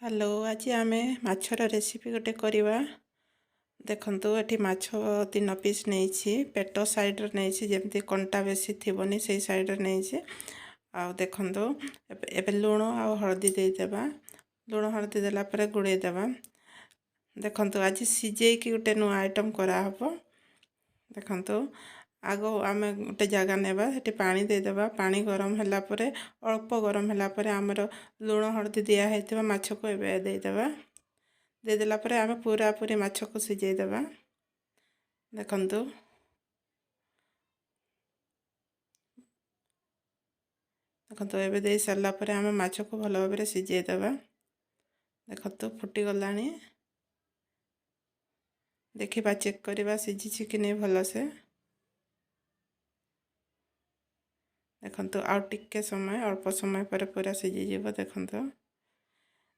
Hello, ଆଜି ଆମେ ମାଛର ରେସିପି ଗୋଟେ କରିବା। ଦେଖନ୍ତୁ, ଏଠି ମାଛ 3 ପିସ୍ ନେଇଛି। ପେଟ ସାଇଡ଼୍ରେ ନେଇଛି, ଯେମିତି କଣ୍ଟା ବେଶୀ ଥିବନି ସେଇ ସାଇଡ଼୍ରେ ନେଇଛି। ଆଉ ଦେଖନ୍ତୁ, ଏବେ ଲୁଣ ଆଉ ହଳଦୀ ଦେଇଦେବା। ଲୁଣ ହଳଦୀ ଦେଲା ପରେ ଗୋଳେଇ ଦେବା। ଦେଖନ୍ତୁ, ଆଜି ସିଝେଇକି ଗୋଟେ ନୂଆ ଆଇଟମ୍ କରାହେବ। ଦେଖନ୍ତୁ, ଆଗ ଆମେ ଗୋଟେ ଜାଗା ନେବା, ସେଠି ପାଣି ଦେଇଦେବା। ପାଣି ଗରମ ହେଲା ପରେ, ଅଳ୍ପ ଗରମ ହେଲା ପରେ ଆମର ଲୁଣ ହଳଦୀ ଦିଆହେଇଥିବା ମାଛକୁ ଏବେ ଦେଇଦେବା। ଦେଇଦେଲା ପରେ ଆମେ ପୁରାପୁରି ମାଛକୁ ସିଝେଇଦେବା। ଦେଖନ୍ତୁ, ଦେଖନ୍ତୁ, ଏବେ ଦେଇ ସାରିଲା ପରେ ଆମେ ମାଛକୁ ଭଲ ଭାବରେ ସିଝେଇଦେବା। ଦେଖନ୍ତୁ, ଫୁଟିଗଲାଣି। ଦେଖିବା, ଚେକ୍ କରିବା ସିଝିଛି କି ନାହିଁ ଭଲସେ। ଦେଖନ୍ତୁ, ଆଉ ଟିକେ ସମୟ, ଅଳ୍ପ ସମୟ ପରେ ପୁରା ସିଝିଯିବ। ଦେଖନ୍ତୁ,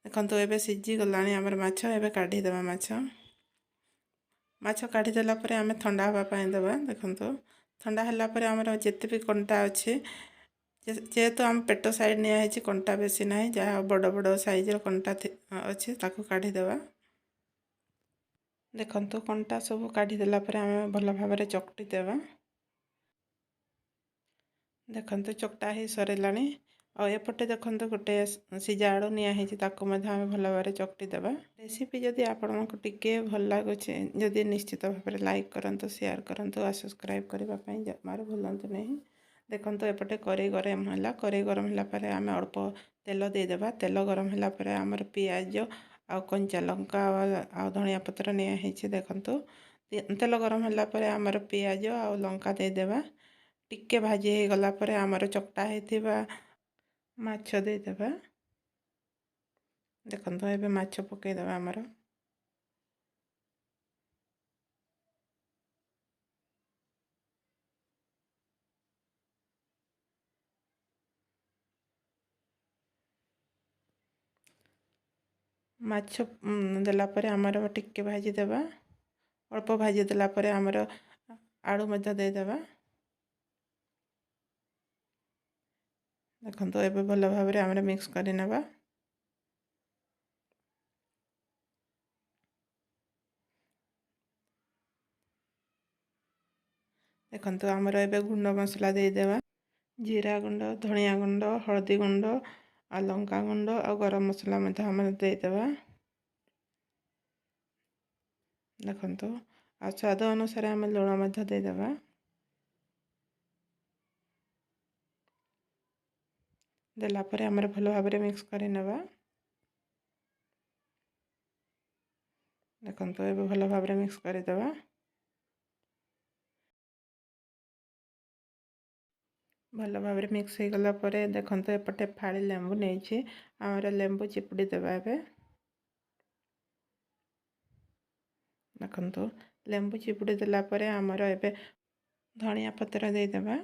ଦେଖନ୍ତୁ, ଏବେ ସିଝିଗଲାଣି ଆମର ମାଛ। ଏବେ କାଢ଼ିଦେବା ମାଛ। ମାଛ କାଢ଼ିଦେଲା ପରେ ଆମେ ଥଣ୍ଡା ହେବା ପାଇଁ ଦେବା। ଦେଖନ୍ତୁ, ଥଣ୍ଡା ହେଲା ପରେ ଆମର ଯେତେ ବି କଣ୍ଟା ଅଛି, ଯେହେତୁ ଆମ ପେଟ ସାଇଡ଼୍ ନିଆହେଇଛି, କଣ୍ଟା ବେଶୀ ନାହିଁ। ଯାହା ବଡ଼ ବଡ଼ ସାଇଜ୍ର କଣ୍ଟା ଅଛି, ତାକୁ କାଢ଼ିଦେବା। ଦେଖନ୍ତୁ, କଣ୍ଟା ସବୁ କାଢ଼ିଦେଲା ପରେ ଆମେ ଭଲ ଭାବରେ ଚକଟି ଦେବା। ଦେଖନ୍ତୁ, ଚକଟା ହେଇ ସରିଲାଣି। ଆଉ ଏପଟେ ଦେଖନ୍ତୁ, ଗୋଟେ ସିଝା ଆଳୁ ନିଆ ହେଇଛି, ତାକୁ ମଧ୍ୟ ଆମେ ଭଲ ଭାବରେ ଚକଟି ଦେବା। ରେସିପି ଯଦି ଆପଣଙ୍କୁ ଟିକେ ଭଲ ଲାଗୁଛି ଯଦି, ନିଶ୍ଚିତ ଭାବରେ ଲାଇକ୍ କରନ୍ତୁ, ସେୟାର କରନ୍ତୁ ଆଉ ସବସ୍କ୍ରାଇବ୍ କରିବା ପାଇଁ ଜମାରୁ ଭୁଲନ୍ତୁ ନାହିଁ। ଦେଖନ୍ତୁ, ଏପଟେ କରେଇ ଗରମ ହେଲା। କରେଇ ଗରମ ହେଲା ପରେ ଆମେ ଅଳ୍ପ ତେଲ ଦେଇଦେବା। ତେଲ ଗରମ ହେଲା ପରେ ଆମର ପିଆଜ ଆଉ କଞ୍ଚା ଲଙ୍କା ଆଉ ଧନିଆ ପତ୍ର ନିଆ ହେଇଛି। ଦେଖନ୍ତୁ, ତେଲ ଗରମ ହେଲା ପରେ ଆମର ପିଆଜ ଆଉ ଲଙ୍କା ଦେଇଦେବା। ଟିକେ ଭାଜି ହେଇଗଲା ପରେ ଆମର ଚକଟା ହେଇଥିବା ମାଛ ଦେଇଦେବା। ଦେଖନ୍ତୁ, ଏବେ ମାଛ ପକାଇଦେବା ଆମର। ମାଛ ଦେଲା ପରେ ଆମର ଟିକେ ଭାଜିଦେବା। ଅଳ୍ପ ଭାଜି ଦେଲା ପରେ ଆମର ଆଳୁ ମଧ୍ୟ ଦେଇଦେବା। ଦେଖନ୍ତୁ, ଏବେ ଭଲ ଭାବରେ ଆମର ମିକ୍ସ କରିନେବା। ଦେଖନ୍ତୁ, ଆମର ଏବେ ଗୁଣ୍ଡ ମସଲା ଦେଇଦେବା। ଜିରା ଗୁଣ୍ଡ, ଧନିଆ ଗୁଣ୍ଡ, ହଳଦୀ ଗୁଣ୍ଡ ଆଉ ଲଙ୍କା ଗୁଣ୍ଡ ଆଉ ଗରମ ମସଲା ମଧ୍ୟ ଆମେ ଦେଇଦେବା। ଦେଖନ୍ତୁ, ଆଉ ସ୍ୱାଦ ଅନୁସାରେ ଆମେ ଲୁଣ ମଧ୍ୟ ଦେଇଦେବା। ଦେଲା ପରେ ଆମର ଭଲ ଭାବରେ ମିକ୍ସ କରିନେବା। ଦେଖନ୍ତୁ, ଏବେ ଭଲ ଭାବରେ ମିକ୍ସ କରିଦେବା। ଭଲ ଭାବରେ ମିକ୍ସ ହେଇଗଲା ପରେ ଦେଖନ୍ତୁ, ଏପଟେ ଫାଳି ଲେମ୍ବୁ ନେଇଛି, ଆମର ଲେମ୍ବୁ ଚିପୁଡ଼ି ଦେବା ଏବେ। ଦେଖନ୍ତୁ, ଲେମ୍ବୁ ଚିପୁଡ଼ି ଦେଲା ପରେ ଆମର ଏବେ ଧନିଆ ପତ୍ର ଦେଇଦେବା।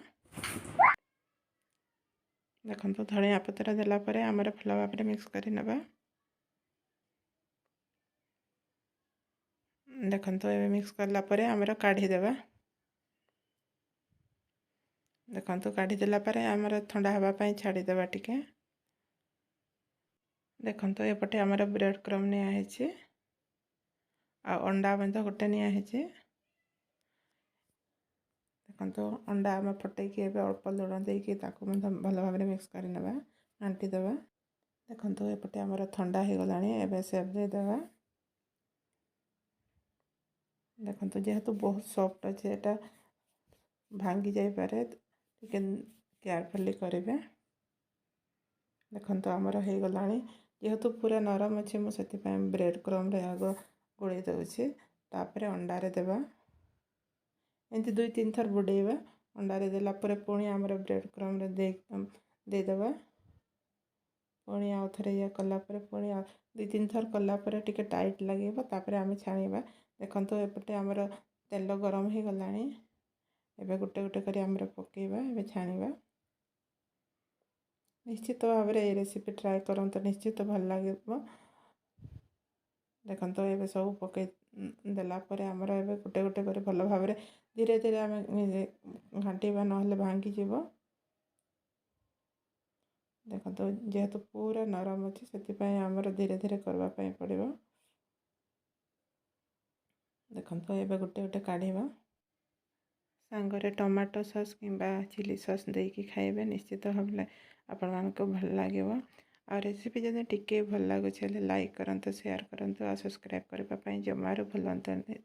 ଦେଖନ୍ତୁ, ଧନିଆ ପତ୍ର ଦେଲା ପରେ ଆମର ଭଲ ଭାବରେ ମିକ୍ସ କରିନେବା। ଦେଖନ୍ତୁ, ଏବେ ମିକ୍ସ କଲା ପରେ ଆମର କାଢ଼ିଦେବା। ଦେଖନ୍ତୁ, କାଢ଼ିଦେଲା ପରେ ଆମର ଥଣ୍ଡା ହେବା ପାଇଁ ଛାଡ଼ିଦେବା ଟିକେ। ଦେଖନ୍ତୁ, ଏପଟେ ଆମର ବ୍ରେଡ଼ କ୍ରମ୍ ନିଆହେଇଛି ଆଉ ଅଣ୍ଡା ମଧ୍ୟ ଗୋଟେ ନିଆହେଇଛି। ଦେଖନ୍ତୁ, ଅଣ୍ଡା ଆମେ ଫଟେଇକି ଏବେ ଅଳ୍ପ ଲୁଣ ଦେଇକି ତାକୁ ମଧ୍ୟ ଭଲ ଭାବରେ ମିକ୍ସ କରିନେବା, ଘାଣ୍ଟି ଦେବା। ଦେଖନ୍ତୁ, ଏପଟେ ଆମର ଥଣ୍ଡା ହେଇଗଲାଣି, ଏବେ ସେପ୍ ଦେଇଦେବା। ଦେଖନ୍ତୁ, ଯେହେତୁ ବହୁତ ସଫ୍ଟ ଅଛି, ଏଇଟା ଭାଙ୍ଗି ଯାଇପାରେ, ଟିକେ କେୟାରଫୁଲି କରିବେ। ଦେଖନ୍ତୁ, ଆମର ହେଇଗଲାଣି। ଯେହେତୁ ପୁରା ନରମ ଅଛି, ମୁଁ ସେଥିପାଇଁ ବ୍ରେଡ଼ କ୍ରମ୍ରେ ଆଗ ଗୋଳେଇ ଦେଉଛି, ତାପରେ ଅଣ୍ଡାରେ ଦେବା। ଏମିତି 2-3 ଥର ବୁଡ଼େଇବା। ଅଣ୍ଡାରେ ଦେଲା ପରେ ପୁଣି ଆମର ବ୍ରେଡ଼ କ୍ରମ୍ରେ ଦେଇଦେବା। ପୁଣି ଆଉ ଥରେ ଇଏ କଲା ପରେ, ପୁଣି 2-3 ଥର କଲା ପରେ ଟିକେ ଟାଇଟ୍ ଲାଗିବ, ତାପରେ ଆମେ ଛାଣିବା। ଦେଖନ୍ତୁ, ଏପଟେ ଆମର ତେଲ ଗରମ ହେଇଗଲାଣି। ଏବେ ଗୋଟେ ଗୋଟେ କରି ଆମର ପକାଇବା, ଏବେ ଛାଣିବା। ନିଶ୍ଚିତ ଭାବରେ ଏଇ ରେସିପି ଟ୍ରାଏ କରନ୍ତୁ, ନିଶ୍ଚିତ ଭଲ ଲାଗିବ। ଦେଖନ୍ତୁ, ଏବେ ସବୁ ପକାଇ ଦେଲା ପରେ ଆମର ଏବେ ଗୋଟେ ଗୋଟେ କରି ଭଲ ଭାବରେ ଧୀରେ ଧୀରେ ଆମେ ଘାଣ୍ଟିବା, ନହେଲେ ଭାଙ୍ଗିଯିବ। ଦେଖନ୍ତୁ, ଯେହେତୁ ପୁରା ନରମ ଅଛି, ସେଥିପାଇଁ ଆମର ଧୀରେ ଧୀରେ କରିବା ପାଇଁ ପଡ଼ିବ। ଦେଖନ୍ତୁ, ଏବେ ଗୋଟେ ଗୋଟେ କାଢ଼ିବା। ସାଙ୍ଗରେ ଟମାଟୋ ସସ୍ କିମ୍ବା ଚିଲି ସସ୍ ଦେଇକି ଖାଇବେ, ନିଶ୍ଚିତ ଭାବରେ ଆପଣମାନଙ୍କୁ ଭଲ ଲାଗିବ। ଆଉ ରେସିପି ଯଦି ଟିକେ ଭଲ ଲାଗୁଛି ହେଲେ ଲାଇକ୍ କରନ୍ତୁ, ସେୟାର କରନ୍ତୁ ଆଉ ସବସ୍କ୍ରାଇବ୍ କରିବା ପାଇଁ ଜମାରୁ ଭୁଲନ୍ତୁନି।